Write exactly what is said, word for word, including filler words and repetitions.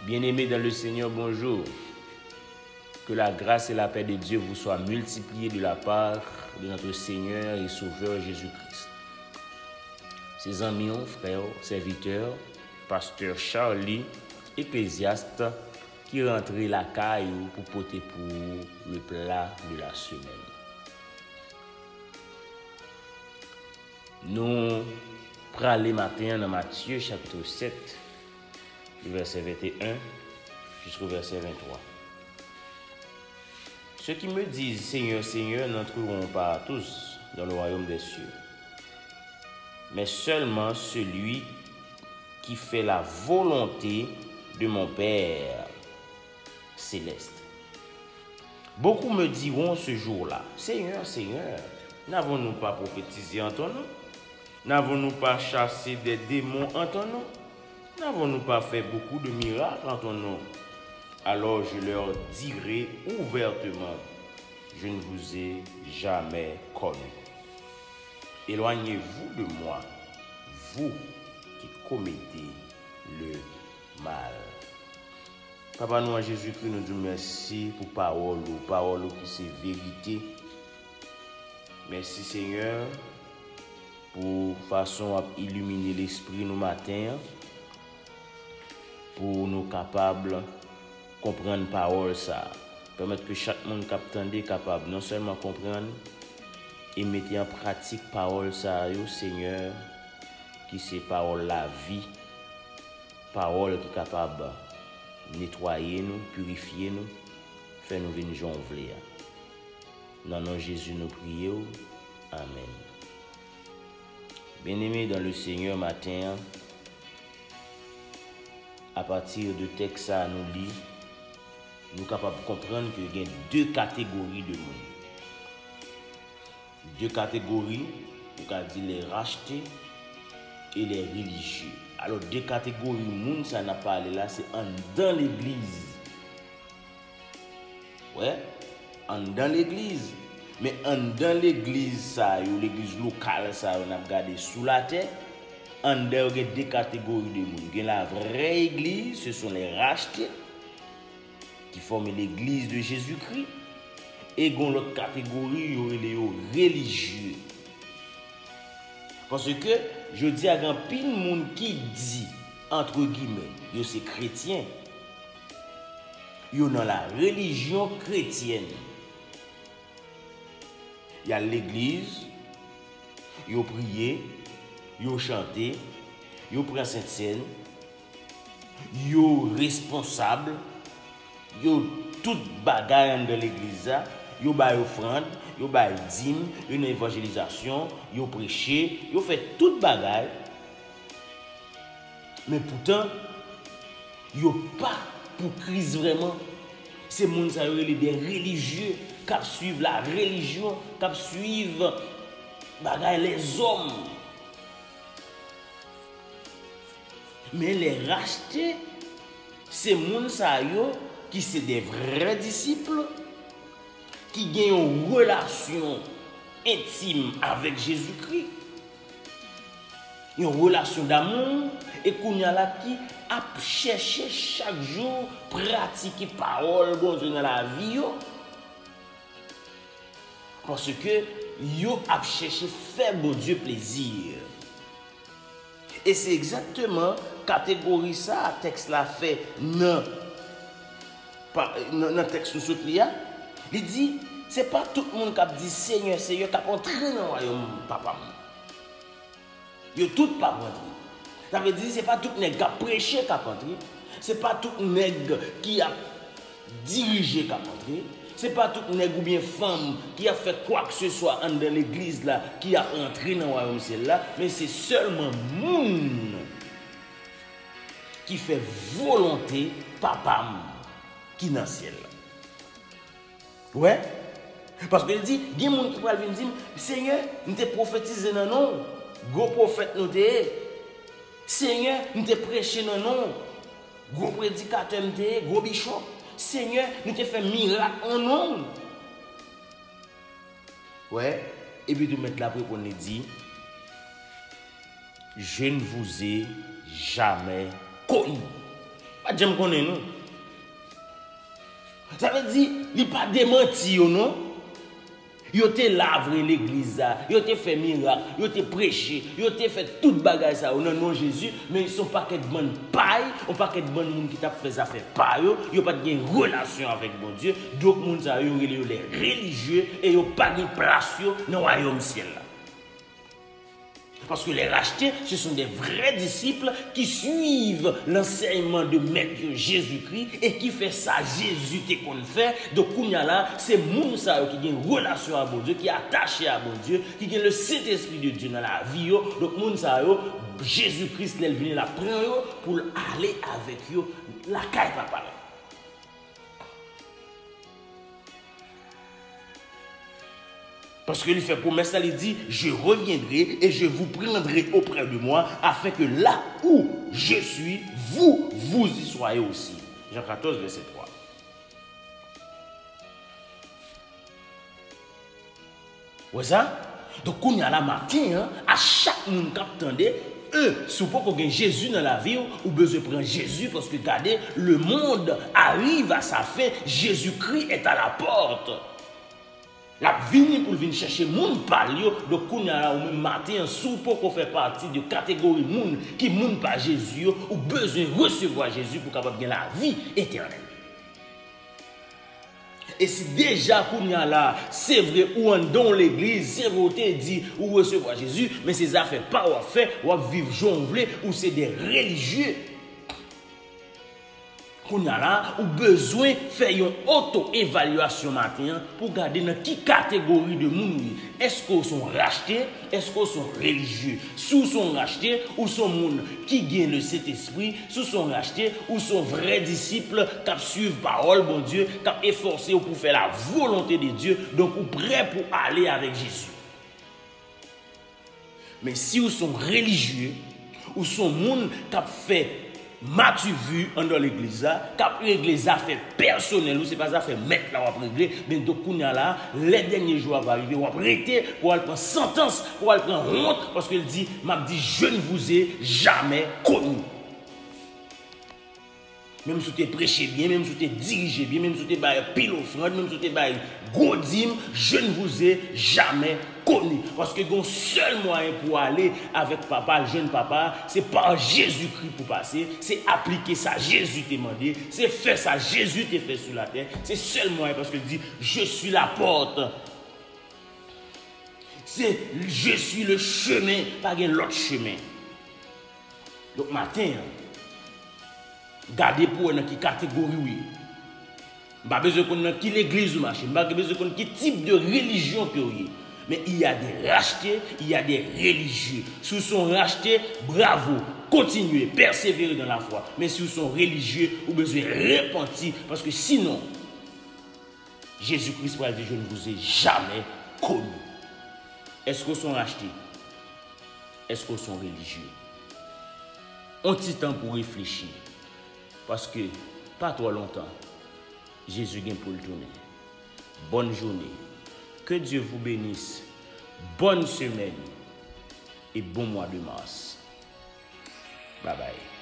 Bien-aimés dans le Seigneur, bonjour. Que la grâce et la paix de Dieu vous soient multipliées de la part de notre Seigneur et Sauveur Jésus-Christ. Se zanmi w, frè w, sèvitè, pastè Charly, Ecclésiaste, ki rantre lakay ou pou pote pou ou le plat de la semaine. Nou prale maten an nan Matye chapit sèt, vèsè venteyen jiska vèsè venntwa. Ceux qui me disent, Seigneur, Seigneur, n'entreront pas tous dans le royaume des cieux, mais seulement celui qui fait la volonté de mon Père céleste. Beaucoup me diront ce jour-là, Seigneur, Seigneur, n'avons-nous pas prophétisé en ton nom? N'avons-nous pas chassé des démons en ton nom? N'avons-nous pas fait beaucoup de miracles en ton nom? Alors je leur dirai ouvertement, je ne vous ai jamais connu. Éloignez-vous de moi, vous qui commettez le mal. Papa nou an Jezikri, nou di w mèsi pou pawòl ou, pawòl ou ki se verite. Mèsi, Senyè, pou fason w ap ilimine lespri nou maten an, pou nou kapab konprann pawòl sa a. Pèmèt ke chak moun k ap tande kapab non sèlman konprann e mete an pratik pawòl sa yo, Senyè, ki se pawòl lavi, pawòl ki kapab netwaye nou, pirifye nou, fè nou vin jan w vle a. Nan non Jezi nou priye w. Amèn. Bien-aimés dans le Seigneur, maten an, apati de tèks sa a nou li, nou kapab konprann ke gen de kategori de moun. De kategori, ou ka di les rachetés et les religieux. Alò, de kategori moun sa n ap pale la, se anndan legliz. Wè, anndan legliz. Men anndan legliz sa yo, legliz lokal sa yo n ap gade sou latè, anndan yo gen de kategori de moun. Gen la vraie église, ce sont les rachetés, ki fòme legliz de Jezikri, e gen lòt kategori, yo rele yo relijye. Paske, jodi a, gen anpil moun ki di, entre guillemets, yo se kretyen, yo nan la relijyon kretyèn. Y al legliz, yo priye, yo chante, yo pran sentsèn, yo responsab, yo tout bagay anndan legliz la, yo bay ofrann, yo bay dim, yo nan evanjelizasyon, yo preche, yo fè tout bagay. Men poutan, yo pa pou Kris vrèman. Se moun sa yo rele de relijye k ap swiv la relijyon, k ap swiv bagay lèzòm. Men les rachetés, se moun sa yo ki se de vrè disip, ki gen yon relasyon entim avèk Jezikri. Yon relasyon damou, e kounye a la ki ap chèche chak jou pratike pawòl Bondye nan lavi yo. Paske yo ap chèche fè Bondye plezi. E se egzakteman kategori sa a tèks la fè nan, pa, nan, nan tèks nou sot li a. Li di, se pa tout moun k ap di, Senyè, Senyè, k ap antre nan wayòm Papa m. Yo tout p ap rantre. Sa vle di, se pa tout nèg k ap preche k ap antre. Se pa tout nèg ki ap dirije k ap antre. Se pa tout nèg oubyen fanm ki ap fè kwakseswa anndan legliz la ki ap rantre nan wayòm syèl la, men se sèlman moun ki fè volonte Papa m ki nan syèl la. Wè? Paske l di, gen moun ki pral vin di m, Senyè, m te pwofetize nan non w. Gwo pwofèt nou te ye. Senyè, m te preche nan non w. Gwo predikatè m te ye, gwo bichòp. Senyè, nou te fè mirak an non w. Wè? Epi tou Mèt la ap reponn, li di, Je ne vous ai jamais connu. Pa t janm konnen nou. Sa vle di, li pa demanti yo non. Yo te la vre legliz la, yo te fè mirak, yo te preche, yo te fè tout bagay sa yo nan non Jezi, men se yon pakèt bann pay, yon pakèt bann moun ki t ap fè zafè pa yo, yo pa t gen relasyon avèk Bondye, donk moun sa yo, yo rele yo les religieux e yo pa gen plas yo nan wayòm syèl la. Parce que les rachetés, ce sont des vrais disciples qui suivent l'enseignement de Maître Jésus-Christ et qui fait ça Jésus te konn fè. Donk kounye a la, se moun sa yo ki gen relasyon a Bondye, ki atache a Bondye, ki gen le Saint-Esprit de Dieu nan lavi yo. Donk moun sa yo, Jezi Kris lè l vini, l ap pran yo pou l ale avèk yo lakay Papa l. Paske li fè pwomès la, li di, je reviendrai et je vous prendrai auprès de moi, afin que là où je suis, vous, vous y soyez aussi. Jean quatorze, verset trois. Wè sa? Donk kounye a la maten an, a chak moun k ap tande, e, si w poko gen Jezi nan lavi w, ou bezwen pran Jezi, paske gade, le monde arrive à sa fin, Jésus-Christ est à la porte. L ap vini pou l vin chèche moun pa l yo. Donk kounye a la, ou menm maten an, si w poko fè pati de kategori moun ki moun pa Jezi yo, ou bezwen resevwa Jezi pou w kapab gen lavi etènèl. E si deja kounye a la, se vre ou anndan yon legliz, se vre ou te di ou resevwa Jezi, men se zafè pa w w ap fè, w ap viv jan w vle, ou se de relijye. Kounye a la, ou bezwen fè yon oto-evalyasyon maten an pou gade nan ki kategori de moun ou ye. Èske w se yon rachte? Èske w se yon relijye? Si w se yon rachte, ou se yon moun ki gen le Sentespri. Si w se yon rachte, ou se yon vrè disip k ap swiv pawòl Bondye, k ap efòse w pou fè la volonte de Dye. Donk, ou prè pou ale avèk Jezi. Men si w se yon relijye, ou se yon moun k ap fè mativi anndan legliz la, k ap regle zafè pèsonèl ou, se pa zafè mèt la w ap regle, men donk kounye a la, lè dènye jou a va rive, w ap rete pou w al pran santans, pou w al pran wont, paske l di, m ap di, je ne vous ai jamais connu. Menm si w te preche byen, menm si w te dirije byen, menm si w te bay anpil ofrann, menm si w te bay gwo dim, je ne vous ai jamais connu. Paske gen yon sèl mwayen pou w ale avèk Papa, al jwenn Papa, se pa Jezikri pou pase, se aplike sa Jezi te mande, se fè sa Jezi te fè sou latè, se sèl mwayen, paske l di, je suis la porte. Se, je suis le chemin, pa gen lòt chemen. Donk maten an, gade pou w wè nan ki kategori w ye. M pa bezwen konn nan ki legliz ou mache, m pa bezwen konn ki tip de relijyon ke w ye. Men il y a des rachetés, il y a des religieux. Si w se yon rachte, bravo, kontinye, pèsevere dans la foi. Men si w se yon relijye, ou bezwen repanti, paske sinon, Jezi Kris pral di, je ne vous ai jamais connu. Èske w se yon rachte? Èske w se yon relijye? On ti tan pou reflechi. Paske, pa twò lontan, Jezi gen pou l tounen. Bonne journée. Que Dieu vous bénisse. Bonne semaine. Et bon mois de mars. Bye bye.